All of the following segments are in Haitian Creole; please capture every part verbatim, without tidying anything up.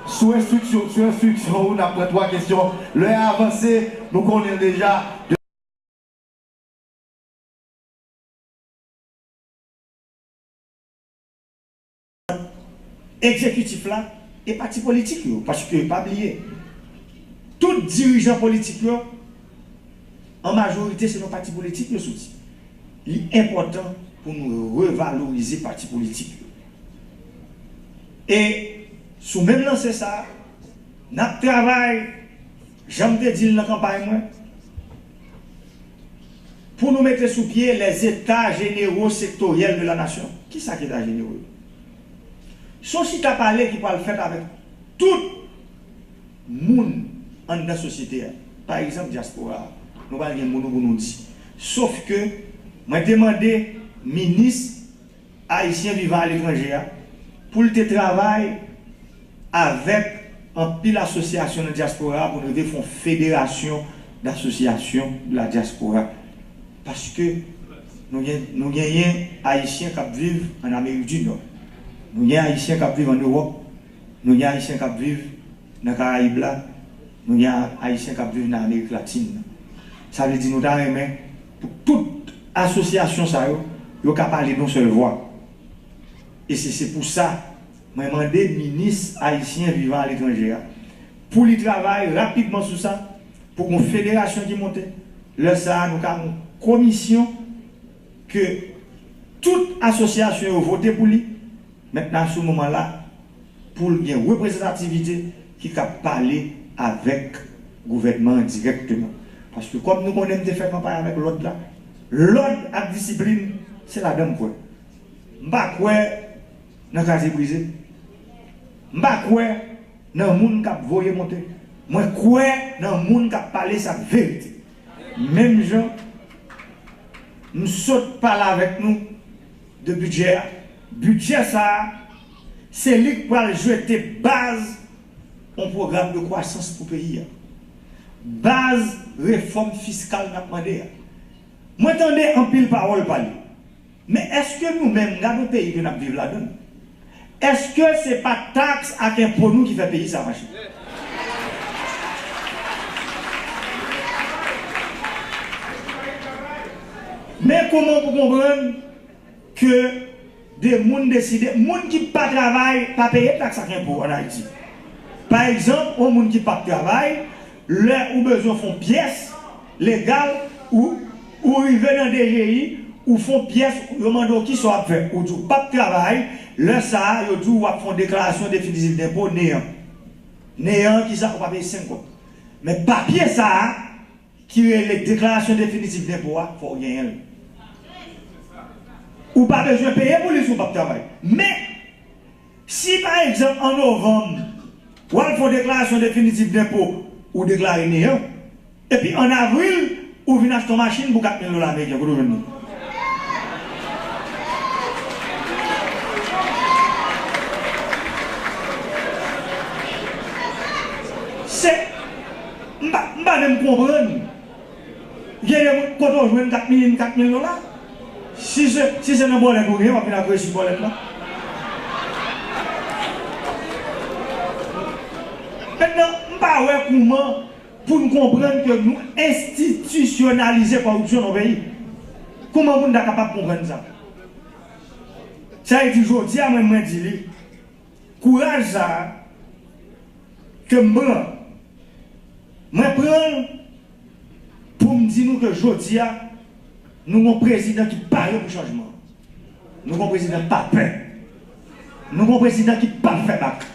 Sou enstriksyon, sou enstriksyon ou, n ap pran twa kesyon. Lè a avanse, nou konnen l deja. Egzekitif la e pati politik yo, paske pa bliye, tout dirijan politik yo, an majorite, se nan pati politik yo soti. Li enpòtan pou nou revalorize pati politik yo. E sou menm lanse sa a, n ap travay, jan m te di l nan kanpay mwen, pou nou mete sou pye les États généraux sectoriels de la nation. Kisa ki Eta Jenero yo? Se yon chita pale ki pral fèt avèk tout moun anndan sosyete a. Pa egzanp, dyaspora a. Nou pral gen mo nou pou nou di. Sof ke mwen te mande minis ayisyen vivan aletranje a pou l te travay avèk anpil asosyasyon nan dyaspora a pou nou rive fè yon fédération d'associations de la diaspora. Paske nou gen, nou genyen ayisyen k ap viv ann Amerik di Nò. Nou gen ayisyen k ap viv ann Ewòp. Nou gen ayisyen k ap viv nan Karayib la. Nou gen ayisyen k ap viv nan Amerik Latin nan. Sa vle di nou ta renmen pou tout asosyasyon sa yo, yo ka pale d yon sèl vwa. E se, se pou sa, mwen mande minis ayisyen vivan aletranje a pou li travay rapidman sou sa, pou gon federasyon ki monte. Lè sa a, nou ka yon komisyon ke tout asosyasyon yo vote pou li. Mentnan, sou moman la, pou l gen reprezantativite ki ka pale avèk gouvènman an dirèkteman. Paske kòm nou konnen m te fè kanpay avèk lòd la, lòd ak disiplin, se ladan m kwè. M pa kwè nan kraze brize. M pa kwè nan moun k ap voye monte. Mwen kwè nan moun k ap pale sa k verite. Menm jan m sot pale avèk nou de bidjè a, bidjè sa a, se li k pral jete baz yon pwogram de kwasans pou peyi a. Baz refòm fiskal n ap mande a. Mwen tande anpil pawòl pale. Men èske nou menm, gade yon peyi ke n ap viv ladan l, èske se pa taks ak enpo nou ki fè peyi sa mache? Men kòman pou konprann ke de moun deside, moun ki pa travay pa peye taks ak enpo ann Ayiti. Pa egzanp, yon moun ki p ap travay, lè ou bezwen fè yon pyès legal, ou, ou rive nan D G I, ou fè yon pyès, yo mande w kisa w ap fè. Ou di w p ap travay, lè sa a, yo di w w ap fè yon deklarasyon definitif denpo neyan. Neyan, kisa, ou pa peye senk kòb. Men papye sa a, ki rele deklarasyon definitif denpo a, fò w genyen l. Ou pa bezwen peye pou li si w p ap travay. Men, si pa egzanp an novanm, w al fè yon deklarasyon definitif denpo, ou deklare neyan, epi an avril, ou vin achte yon machin pou kat mil dola ameriken, kote w jwenn li? Se, m pa, m pa menm konprann. Gen de moun, kote w jwenn kat mil, kat mil dola? Si se, si se nan bòlèt ou gen, w ap vin ak resi bòlèt la. Mentnan, m pa wè kòman pou n konprann ke nou enstitisyonalize kòripsyon nan peyi. Kòman pou n ta kapab konprann sa? Sa vle di, jodi a, mwen, mwen di li, kouraj sa a ke m pran, mwen pran l pou m di nou ke jodi a, nou gon prezidan ki pare pou chanjman. Nou gon prezidan k pa pè. Nou gon prezidan ki p ap fè bak.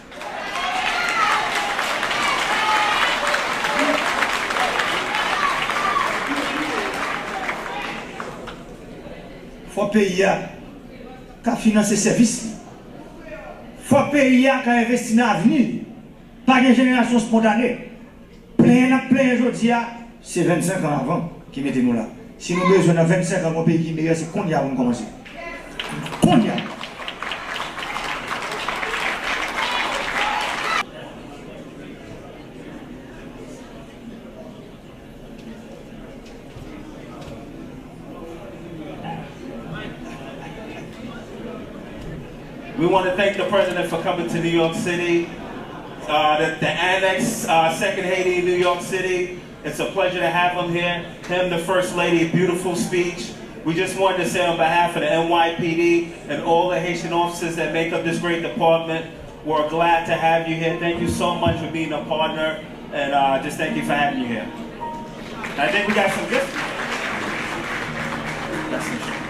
Fò peyi a ka finanse sèvis li. Fò peyi a ka envesti nan avni li. Pa gen jenerasyon espontane. Plenyen n ap plenyen jodi a, se vennsenk an avan ki mete nou la. Si nou bezwen nan vennsenk an gon peyi ki meyè, se kounye a pou n kòmanse. Kounye a. We want to thank the president for coming to New York City. Uh, the, the Annex, uh, Second Haiti in New York City. It's a pleasure to have him here. Him, the First Lady, beautiful speech. We just wanted to say on behalf of the N Y P D and all the Haitian officers that make up this great department, we're glad to have you here. Thank you so much for being a partner, and uh, just thank you for having you here. I think we got some gifts. That's some